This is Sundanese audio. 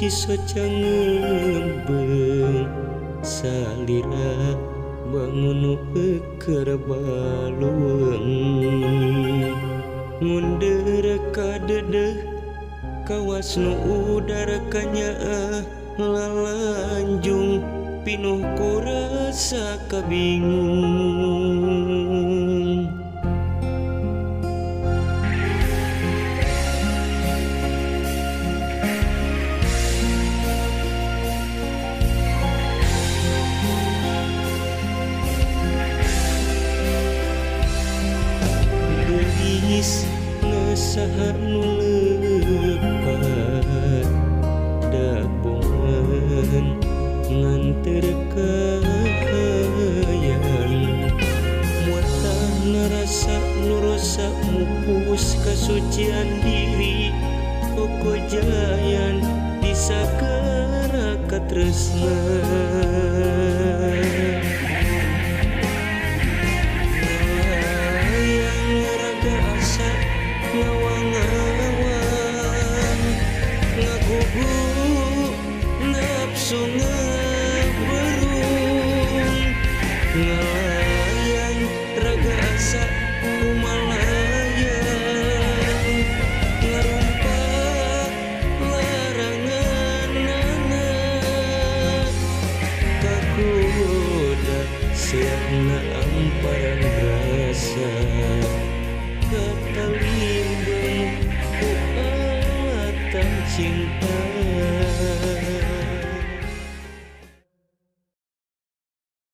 suci soca ngeubeung salira bangun nu keur balueung ngundeureuh kadedeuh kawas nu udara kanyaah lalanjung pinuh ku rasa kabingung. Geulis saha nu leupat dabongan nganter kahayang muatah narasa nu rosa mupus kasucian diri kokojayan disakara katresna. Ngawang-ngawang ngagugu nafsu ngeberung ngalayang raga asa kumalayang ngarumpak laranganana kakuda siapna amparan rasa katalimbeng ku alatan cinta.